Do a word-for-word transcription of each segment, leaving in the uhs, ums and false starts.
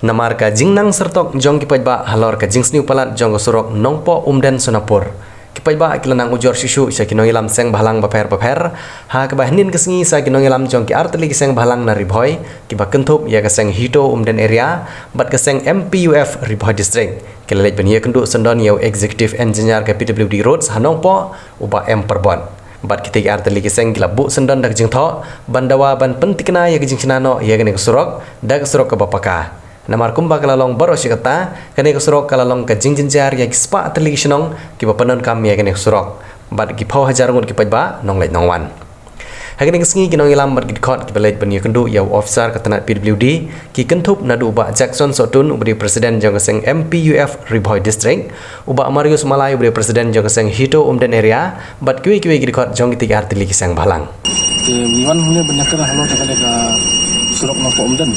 Namar ka jingnang syrtok jong ki paidbah halor ka jingsniew palat jong ka surok Nongpoh Umden Sonapur, ki paidbah ki la nang ujor shuh shuh sha ki nongïalam seng bhalang bapher bapher, ha kaba hynnin ka sngi sa ki nongïalam jong ki artylli ki seng bhalang na Ri Bhoi, kiba kynthup ïa ka seng HITO Umden Area bad ka seng MPUF Ri Bhoi District, ki la leit ban ïakynduh syndon ïa u Executive Engineer ka PWD Roads ha Nongpoh, u Bah M Pyrbot. Bad kitei ki artylli ki seng ki la buh syndon da ka jingthoh ban dawa ban pynthikna ïa ka jingshna noh ïa kane ka surok da ka surok kaba paka. Namar kumba ka la long baroh shi katta, kane ka surok ka la long ka jingjynjar ïa ki spah tylli ki shnong kiba pyndonkam ïa kane ka surok bad ki phew hajar ngut ki paidbah nongleit nongwan. Ha kane ka sngi ki nongïalam bad ki dkhot kiba leit ban ïakynduh ïa u officer ka tnat PWD, ki kynthup naduh u Bah Jackson Sohtun, uba dei u President jong ka seng MPUF Ri Bhoi District, u Bah Marius Malai, uba dei u President jong ka seng HITO Umden Area, bad kiwei kiwei ki dkhot jong kitei ki artylli ki seng bhalang. Te ngi wan hangne ban ïakren halor kane ka surok Nongpoh Umden.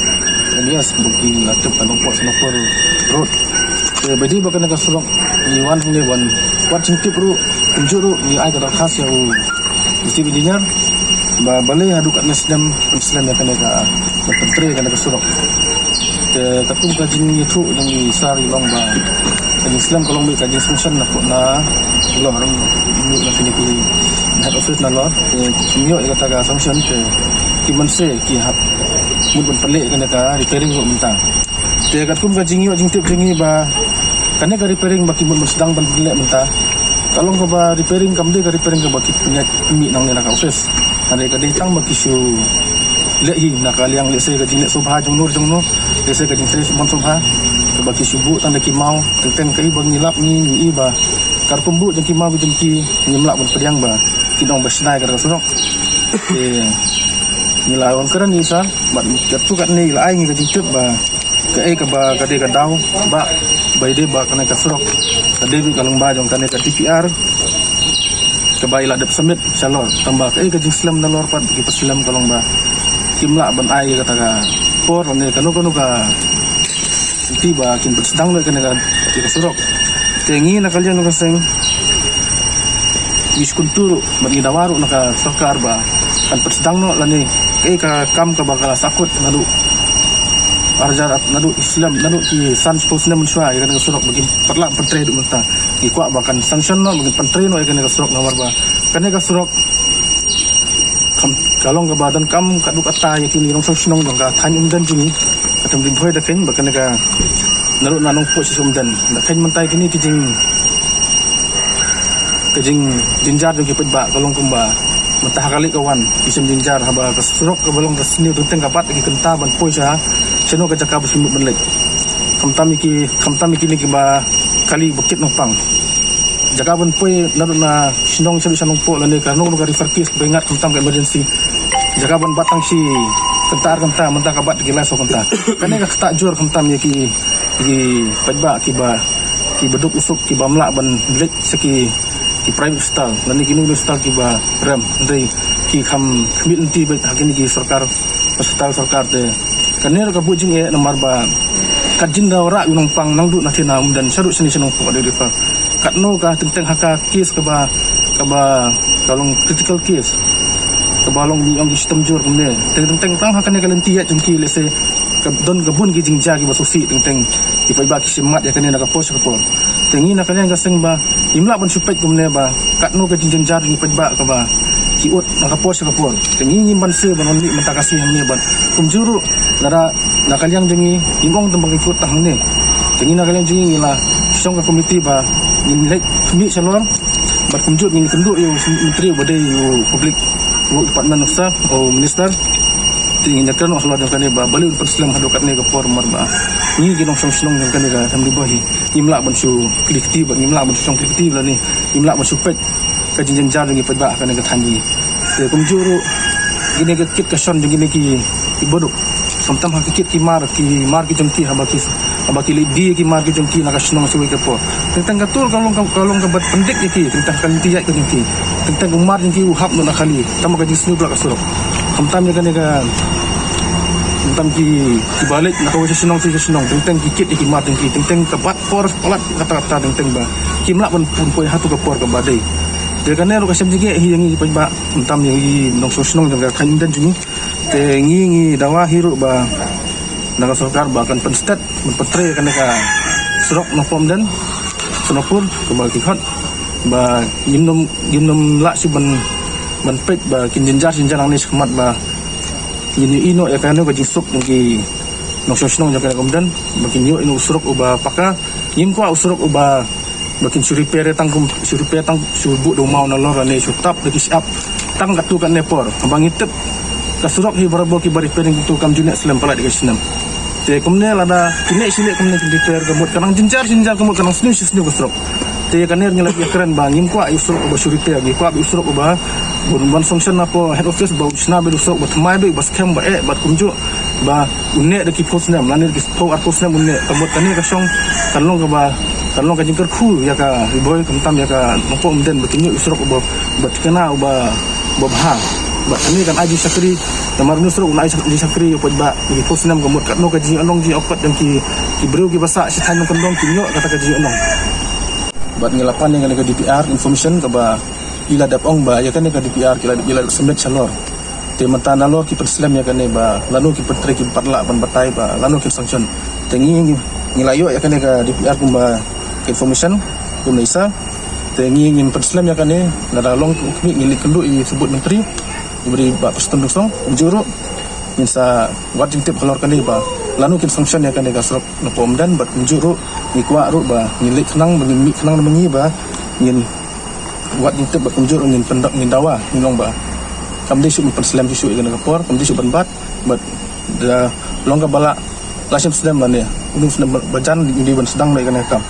Alias ba ki la tip ka Nongpoh Sonapur Road. Te ba dei ba kane ka surok ngi wan hangne ban wad jingtip ruh, kumjuh ruh ngi ai ka dorkhas ïa u Chief Engineer ba balei haduh katne snem pynslem ïa kane ka, pyntrei ïa kane ka surok. Te katkum ka jingïathuh jong i sir i long ba ka jingslem ka long beit ka jingsanction na, na Nalor, na kine ki head office Nalor. Te kim ïoh ïa kata ka sanction te ki mynse ki hap mut ban pynleh kane ka repairing ruh mynta. Te katkum ka jingïoh jingtip jong ngi ba kane ka repairing ba ki mut ban sdang ban pynleh mynta, ka long kaba repairing kam dei ka repairing kaba ki pynïaid pynmih nangne na ka office. Hynrei ka dei tang ba ki shu leh hi na ka liang, lehse ka jingleh sngewbha jong no jong no, lehse ka jingtrei sngewbha sngewbha, kaba ki shu buh tang da ki maw. Teng teng kaei ba ngi lap ngi, ngi i ba ka rukom buh jong ki maw jong ki, ngim lah ban pdiang ba ki nong ba shna ïa ka surok. Te ngi la wan kren ïa i sir bad katto katne i la ai ngi ka jingtip ba kaei kaba ka dei ka daw ba, ba i dei ba kane ka surok ka dei ka lyngba jong kane ka DPR kaba i la dep submit sha Nalor. Tangba kaei ka jingslem Nalor pat ki pynslem ka long ba kim lah ban ai ïa kata ka por ne kano kano ka lynti ba kin pynsdang noh ïa kane ka, ïa ka surok. Te ngi na ka liang ka seng ngi sngewthuh ruh bad ngi dawa ruh na ka sorkar ba kan pynsdang noh lane kaei ka kam kaba ka la sahkut naduh arhajar, naduh ki slem, naduh ki san shiphew snem mynshuwa ïa kane ka surok ba kim pat lah pyntrei haduh mynta. Ngi kwah ba kan sanction noh ba kin pyntrei noh ïa kane ka surok namar ba kane ka surok ka long kaba donkam katto katta ïa kine ki nongshong shnong jong ka thaiñ Umden jong ngi. Ka thaiñ Ri Bhoi da kheiñ ba kane ka naduh na Nongpoh sha Umden da kheiñ mynta ïa kine ki jing, ka jingjynjar jong ki paidbah ka long kumba mynta ha ka leit ka wan ki shem jynjar haba ka surok kaba long ka sniew teng teng ka bat ki kynta ban poi sha shano ka jaka ba ki mut ban leit. Khamtam ïa ki, khamtam ïa kine kiba kali ba kit nongpang. Jaka ban poi naduh na shnong shaduh sha Nongpoh lane kano kano ka refer case ba ngat khamtam ka emergency. Jaka ban bat tang shi kynta ar kynta mynta ka bat ki lai saw kynta. Kane ka ktah jur khamtam ïa ki, ki paidbah kiba, kiba duk u suk kiba ym lah ban leit sha ki, ki private hospital lane kino kino hospital kiba rem. Hynrei ki kham khmih lynti beit ha kine ki sorkar, hospital sorkar te. Kane ruh ka buh jingeh namar ba kat jin da wanrah u nongpang nangduh na thaiñ Umden shaduh shane sha Nongpoh ka dei refer. Katno ka teng teng ha ka case kaba, kaba ka long critical case, kaba long ngi ong ki shitom jur kumne. Teng teng tang ha kane ka lynti ïaid jong ki lehse ka don ka bun ki jingjia kiba sngewsih teng teng ki paidbah ki shim mat ïa kane na ka por sha ka por. Te ngi na ka liang ka seng ba ngim lah ban shu peit kumne ba katno ka jingjynjar jong ki paidbah kaba ki ud na ka por sha ka por. Te ngi ngim banse ban wan mih mynta ka sngi hangne bad kumjuh ruh lada na ka liang jong ngi ngim ong tang ba ngi ki ud tang hangne. Te ngi na ka liang jong ngi ngi la shong ka komiti ba ngin leit khmih sha Nalor bad kumjuh ngin kynduh ïa u Myntri uba dei u Public Work Department Officer, u Minister. Te ngin ïakren noh halor jong kane ba balei un pynslem haduh katne ka por namar ba ngi ki nongshong shnong jong kane ka thaiñ Ri Bhoi hi ngim lah ban shu kli kti bad ngim lah ban shu shong kli kti lane ngim lah ban shu peit ka jingjynjar jong ki paidbah ha kane ka thaiñ jong ngi. Te kumjuh ruh kine ka kit ka shon jong kine ki, ki baduk. Khamtam ha ki kit ki mar, ki mar ki jong ki haba ki, haba ki leit die ki mar ki jong ki na ka shnong shawei ka por. Teng teng ka tur ka long ka, ka long kaba pyndik ïa ki, teng teng ka lynti ïaid ka jong ki. Teng teng u mar jong ki u hap noh na kali, tang ba ka jingsniew palat ka surok. Khamtam ïa kane ka, khamtam ki, kiba leit na kawei ka shnong sha ka shnong, teng teng ki kit ïa ki mar jong ki, teng teng ka bat por palat kata kata teng teng ba kim lah ban pun poi hato ka por kaba dei. Te kane ruh ka shem jingeh hi ïa ngi paidbah, khamtam ïa ngi nongshong shnong jong ka thaiñ Umden jong ngi. Te ngi ngi dawa hi ruh ba na ka sorkar ba kan pynstet ban pyntrei kane ka surok Nongpoh Umden Sonapur kaba ki khot ba ngim nym ngim nym lah shuh ban ban peit ba kin jynjar jynjar nangne shakhmat ba ngin ïohi noh ïa kane ka jingsuk jong ki nongshong shnong jong kane ka Umden ba kin ïoh ïa u surok uba paka. Ngim kwah u surok uba ba kin shu repair tang kum shu repair tang shu buh da u maw nalor ne shu tap da ki shyiap tang katto katne por. Haba ngi tip ka surok hi barabor kiba repairing to kam ju neh slem palat da ka snem. Te kumne lada ki neh shi neh kumne kin repair ka mut ka nang jynjar jynjar ka mut ka nang sniew shi sniew ka surok. Te kane ngi la ïakren ba ngim kwah ïa u surok uba shu repair, ngi kwah ïa u surok uba bun ban sanction na po head office ba u shna beit u surok ba thymmai beit ba skhem ba eh ba kumjuh ba u neh da ki phew snem lane da ki phew arphew snem u neh. Ka mut kane ka shong kan long kaba kan long ka jingkyrkhu ïa ka Ri Bhoi khamtam ïa ka Nongpoh Umden ba kin ïoh u surok uba ba thikna uba uba bha. Ba kane kan ai jingshakri namar une u surok un ai jingshakri ïa u paidbah da ki phew snem ka mut katno ka jingïohnong jingïakpat jong ki ki briew kiba sah shi thaiñ nongkyndong kin ïoh kata ka jingïohnong. Bad ngi la pan ïa kane ka D P R information kaba i la dep ong ba ïa kane ka D P R ki la i la submit shalor. Te mynta nalor ki pynslem ïa kane ba lano ki pyntrei ki pat lah ban batai ba lano ki sanction. Te ngi ngi la ïoh ïa kane ka D P R kumba ka information kumne isa. Te ngi ngin pynslem ïa kane lada long u khmih ngi leit kynduh ïa u Symbud Myntri i bri ba Prestone Tynsong kumjuh ruh ngin sa wad jingtip halor kane ba lano kin sanction ïa kane ka surok Nongpoh Umden bad kumjuh ruh ngi kwah ruh ba ngin leit khnang ba ngin mih khnang ba ngi ba ngin wad jingtip bad kumjuh ruh ngin pyndap ngin dawa ngin long ba kam dei shuh ngin pynslem shuh ïa kane ka por kam dei shuh ban bat bad da long kaba lah la shem snem lane uni snem ba jan ngi dei ban sdang ïa kane ka kam.